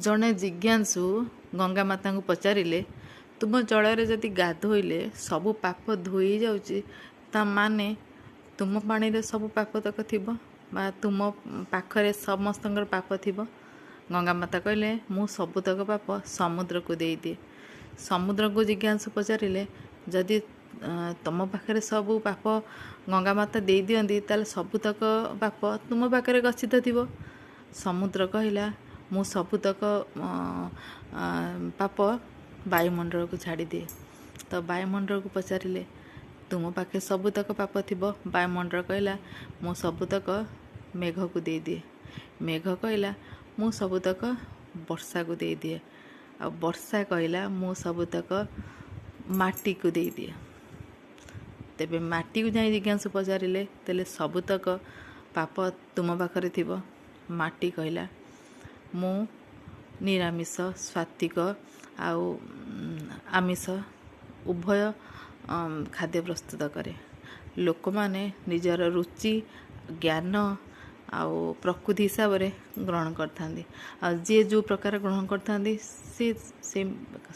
ଜଣେ ଜିଜ୍ଞାସୁ ଗଙ୍ଗା ମାତାଙ୍କୁ ପଚାରିଲେ, ତୁମ ଜଳରେ ଯଦି ଗାଧୋଇଲେ ସବୁ ପାପ ଧୋଇ ଯାଉଛି, ତା ମାନେ ତୁମ ପାଣିରେ ସବୁ ପାପ ତକ ଥିବ ବା ତୁମ ପାଖରେ ସମସ୍ତଙ୍କର ପାପ ଥିବ। ଗଙ୍ଗା ମାତା କହିଲେ, ମୁଁ ସବୁତକ ପାପ ସମୁଦ୍ରକୁ ଦେଇଦିଏ। ସମୁଦ୍ରକୁ ଜିଜ୍ଞାସୁ ପଚାରିଲେ, ଯଦି ତୁମ ପାଖରେ ସବୁ ପାପ ଗଙ୍ଗା ମାତା ଦେଇଦିଅନ୍ତି, ତାହେଲେ ସବୁତକ ପାପ ତୁମ ପାଖରେ ଗଚ୍ଛିତ ଥିବ। ସମୁଦ୍ର କହିଲା, ମୁଁ ସବୁତକ ପାପ ବାୟୁମଣ୍ଡଳକୁ ଛାଡ଼ିଦିଏ। ତ ବାୟୁମଣ୍ଡଳକୁ ପଚାରିଲେ, ତୁମ ପାଖେ ସବୁତକ ପାପ ଥିବ। ବାୟୁମଣ୍ଡଳ କହିଲା, ମୁଁ ସବୁତକ ମେଘକୁ ଦେଇଦିଏ। ମେଘ କହିଲା, ମୁଁ ସବୁତକ ବର୍ଷାକୁ ଦେଇଦିଏ। ଆଉ ବର୍ଷା କହିଲା, ମୁଁ ସବୁତକ ମାଟିକୁ ଦେଇଦିଏ। ତେବେ ମାଟିକୁ ଯାଇ ଜିଜ୍ଞାସୁ ପଚାରିଲେ, ତାହେଲେ ସବୁତକ ପାପ ତୁମ ପାଖରେ ଥିବ। ମାଟି କହିଲା, ମୁଁ ନିରାମିଷ, ସାତ୍ତ୍ୱିକ ଆଉ ଆମିଷ ଉଭୟ ଖାଦ୍ୟ ପ୍ରସ୍ତୁତ କରେ। ଲୋକମାନେ ନିଜର ରୁଚି, ଜ୍ଞାନ ଆଉ ପ୍ରକୃତି ହିସାବରେ ଗ୍ରହଣ କରିଥାନ୍ତି, ଆଉ ଯିଏ ଯେଉଁ ପ୍ରକାର ଗ୍ରହଣ କରିଥାନ୍ତି, ସେ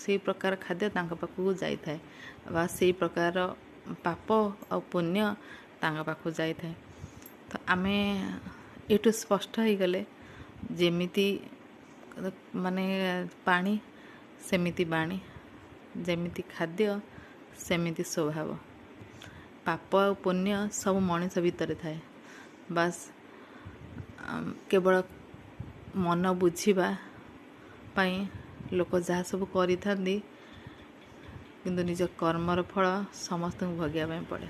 ସେଇ ପ୍ରକାର ଖାଦ୍ୟ ତାଙ୍କ ପାଖକୁ ଯାଇଥାଏ ବା ସେଇ ପ୍ରକାର ପାପ ଆଉ ପୁଣ୍ୟ ତାଙ୍କ ପାଖକୁ ଯାଇଥାଏ। ତ ଆମେ ଏଇଠୁ ସ୍ପଷ୍ଟ ହେଇଗଲେ, ଯେମିତି ମାନେ ପାଣି ସେମିତି ବାଣୀ, ଯେମିତି ଖାଦ୍ୟ ସେମିତି ସ୍ୱଭାବ। ପାପ ଆଉ ପୁଣ୍ୟ ସବୁ ମଣିଷ ଭିତରେ ଥାଏ, ବାସ୍ କେବଳ ମନ ବୁଝିବା ପାଇଁ ଲୋକ ଯାହା ସବୁ କରିଥାନ୍ତି, କିନ୍ତୁ ନିଜ କର୍ମର ଫଳ ସମସ୍ତଙ୍କୁ ଭୋଗିବା ପାଇଁ ପଡ଼େ।